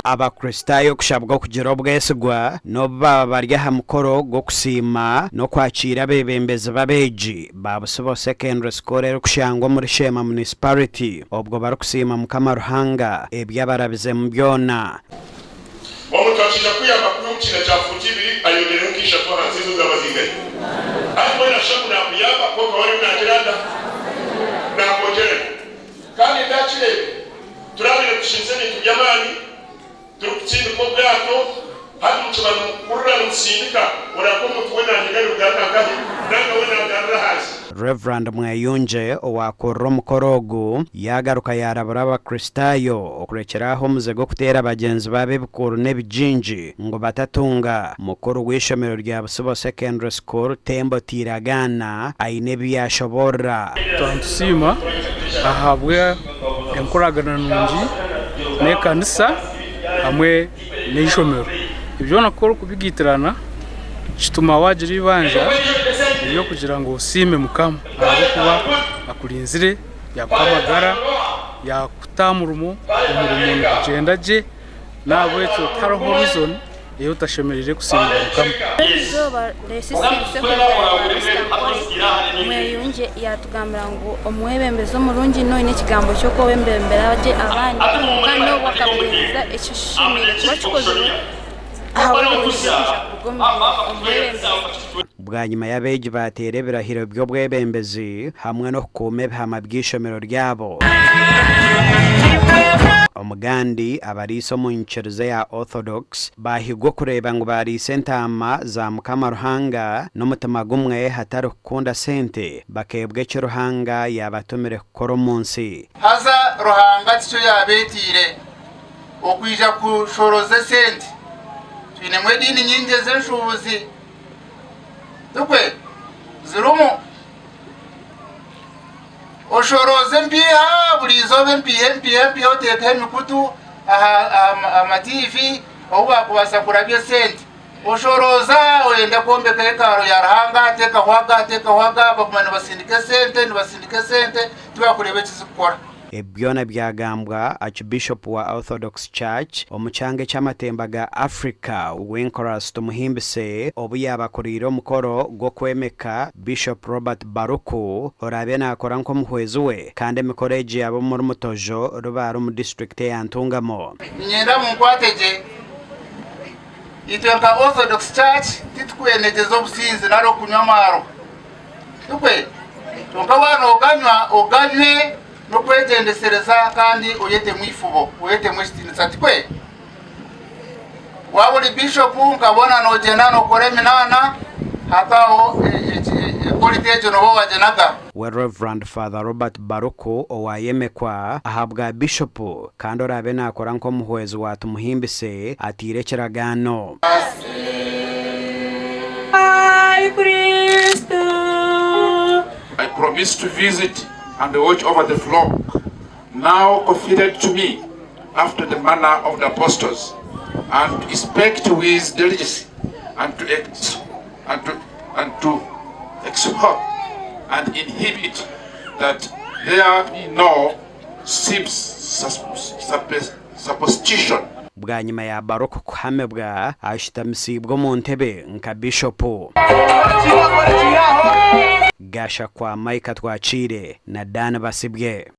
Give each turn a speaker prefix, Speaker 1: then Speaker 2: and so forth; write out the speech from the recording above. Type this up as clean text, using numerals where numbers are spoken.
Speaker 1: Abakristaayo kushabwa okugira obwesigwa n'obu baaba bari aha mukoro gw'okusiima n'okwakiira abeebembezi b'abeegi ba Busibo Secondary School erikushangwa omuri Sheema Munisipariti obwo barikusiima Mukama Ruhanga ebi abarabizemu byona.
Speaker 2: Omuntu akiija kukuyamba kwiha omu kiina kya fuuti ibiri ayongyereho nka ishatu ahansi ezo zaaba zingahi? Hati mbwenu ashusha ngu naakuyamba kwonka we ariyo naagira ata? Naakwongyerera. Kandi ndaakireebe, turaabaire nitushinza ebintu by'amaani, turikutsindika obwato, hati mukiba nimukurura nimusindika, oraba omuntu we naanyega nibugaruka nkahi? Nanga we naagarura ahansi.
Speaker 1: Rev. Mweyungye owaakurira omukoro ogu yaagaruka yaarabura Abakristaayo okurekyera aho omuze gw'okuteera bagyenzi baabo ebikuuru n'ebigingi ngu batatunga. Mukuru w'eishomero rya Busibo Secondary School, Tembo Tiiragaana aine ebi yaashoboorora.
Speaker 3: Nitusiima ahabwa enkoragana nungi n'ekanisa hamwe n'eishomero. Ebi byona ku orikubigaitirana kituma waagira eibanja ery'okugira ngu osiime Mukama ahabw'okuba akurinzire, yaakuha amagara, yaakuta aha murimo, omurimo nigugyenda gye, n'ahabw'ekyo tihariho reason ei otashemereire kusiimira Mukama.
Speaker 4: Erizooba Leesisi Secretary wa Mister Nkore Mweyungye yaatugambira ngu omwebembezi omurungi n'oine ekigambo ky'okwebembera gye abandi kandi obwo akabureebeza ekishemereire kuba kikozirwe ahabw'ebirungi ebirikwija kuruga omu bwebembezi.
Speaker 1: Bwanyima y'abeegi baateera ebirahiro by'obwebembezi hamwe n'okukuuma ebihama by'eishomero ryabo. Omugandi abariisa omu nyikiriza eya Orthodox baahigwa okureeba ngu baariisa entaama za Mukama Ruhanga n'omutima gumwe hatari kukunda sente, bakeebwa eki Ruhanga yaabatumire kukora omu nsi.
Speaker 5: Haza Ruhanga tikyo yaabeeteire okwija kushoroza esente. Twinemu ediini nyingi ez'enshuubuzi, tikwe? Zirimu. Oshorooze empiiha buri izooba empiiha empiiha empiiha oteekeho emikutu aha matiivi obu baakubaasa kurabya esente. Oshorooza oyenda kwombeka hekalu ya Ruhanga teekaho aga teekaho aga baguma nibasindika esente nibasindika esente tibakureeba eki zikukora.
Speaker 1: Ebi byona byagambwa Archbishop wa Orthodox Church omu kyanga eky'amatemba ga Africa, Wincoras Tumuhimbise obu yaabakuriire omukoro gw'okwemeka Bishop Robert Baruku oraabe naakora nk'omuhwezi we kandi emikoro egi yaaba omuri Mutojo Rubare omu disiturikiti eya Ntungamo.
Speaker 5: Niinyenda munkwate gye. Itwe nka Orthodox Church titukwenegyeza obusinzi nari okunywa amaarwa. Tikwe? Kwonka waaba nooganywa, oganywe n'okwegyendesereza kandi oyetemu eifubo, oyetemu ekitiinisa. Tikwe? Waaba ori bishopu nkabona noogyenda nookora eminaana, hati aho equality egyo nooba waagyenaga.
Speaker 1: We Rev. Father Robert Baruku owayemekwa ahabwa Bishopu kandi oraabe naakora nk'omuhwezi wa Tumuhimbise ateire ekiragaano.
Speaker 2: I promise to visit and watch over the flock now confided to me after the manner of the apostles, and to inspect with diligence, and to, ex, and to, and to exhort and inhibit that there be no supposition.
Speaker 1: Bwanyima ya Baruku kuhamibwa, ashutamisiibwe omu ntebe nka Bishopu. Gashakwa Micah Twakiire na Dan Basibye.